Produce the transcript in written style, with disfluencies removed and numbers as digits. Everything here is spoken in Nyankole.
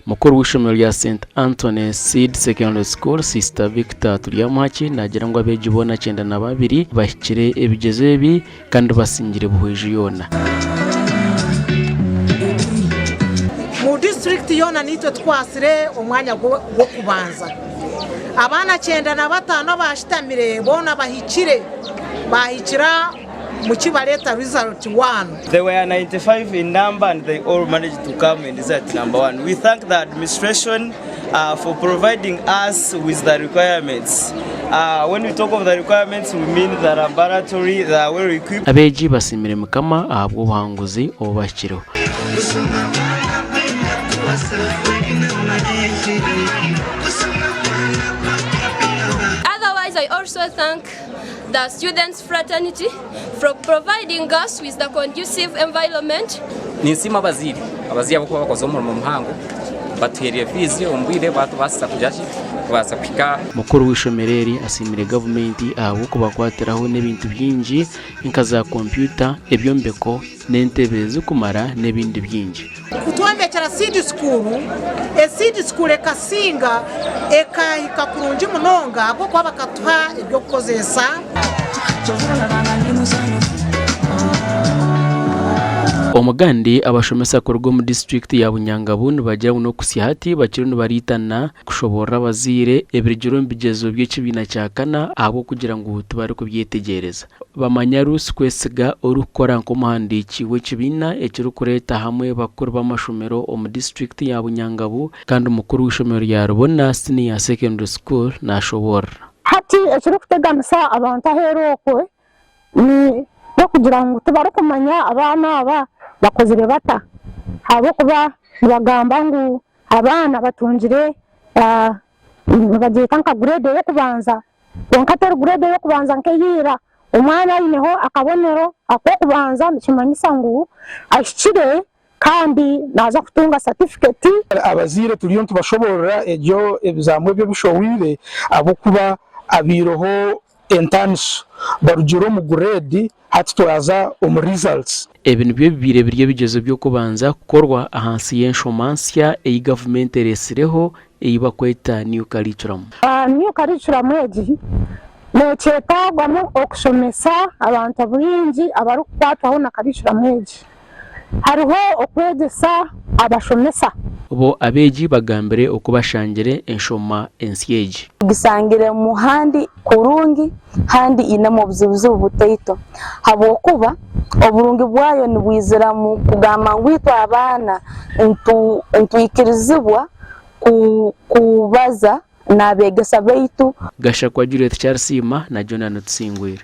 Mukuru w'eishomero rya St Anthony Seed Secondary School, Sister Victor Turyamuhaki naagira ngu abeegi boona 92 bahikire ebigyezo ebi kandi basingire Buhweju yoona. Mu disiturikiti yoona niitwe tukwatsire omwanya gw'okubanza. Abaana 95 abaashutamire boona bahikire baahikira omu ki bareeta result one. They were 95 in number and they all managed to come in result number one. We thank the administration for providing us with the requirements. When we talk of the requirements, we mean the laboratory, they are well equipped. Abeegi basiimire Mukama ahabw'obuhanguzi obu bahikireho. Otherwise, I also thank the students fraternity for providing us with the conducive environment. Ninsiima abazaire, abazaire ahabw'okuba bakozire omurimo muhango batuhaire fiizi omu bwire baatubaasisa kugira ki kubaasa kuhika. Mukuru w'eishomero eri asiimire gavumenti ahabw'okubakwatiraho n'ebintu bingi nka za kompyuta, ebyombeko n'entebe zirikumara n'ebindi bingi. Kutwombekyera seed school, e seed school ekasinga ekahika kurungi munonga ahabw'okuba bakatuha eby'okukozesa. Omugandi abashomesa kuruga omu disiturikiti ya Bunyangabu nibagira ngu n'okuhitsya hati bakiriyo nibariitana kushoboorora abazaire ebirugire omu bigyezo by'ekibiina kya kana ahabw'okugira ngu tibarikubyetegyereza. Bamanya Ruth Kwesiga orikukora nk'omuhandiiki w'ekibiina ekirikureeta hamwe bakuru b'amashomero omu disiturikiti ya Bunyangabu kandi mukuru w'eishomero rya Rubona Senior Secondary School nashoboorora. Hati ekirikuteganisa abantu aheeru okwo ni n'okugira ngu tibarikumanya abaana aba bakozire bata ahabw'okuba nibagamba ngu abaana batungire nibagyeta nka grade ey'okubanza Kwonka teri grade ey'okubanza nk'eya ira. Omwana aineho akabonero ak'okubanza nikimanyisa ngu ahikire kandi naaza kutunga satifiketi. Abazaire turiyo nitubashoboorora ebyo ebizaamu ebi ebishohwire ahabw'okuba habaireho entaaniso. Barugire omu grade hati twaza omu results. Ebi nibyo bibaire biri ebigyezo by'okubanza kukorwa ahansi y'enshoma nsya ei gavumenti eretsireho ei bakweta New Curriculum. New Curriculum egi nekyetaagwamu okushomesa abantu baingi abarikukwatwaho na curriculum egi. Hariho okwegyesa abashomesa. Bo abeegi bagambire oku bashangire enshoma ensya egi. Gisangiremu handi kurungi handi einemu obuzibuzibu butaito habwokuba oburungi bwayo nibwiziramu kugamba ngu itwe abaana nitwikirizibwa kubaza n'abeegesa baitu. Gashakwa Juliet Kyarisiima na Jonah Tusingwire.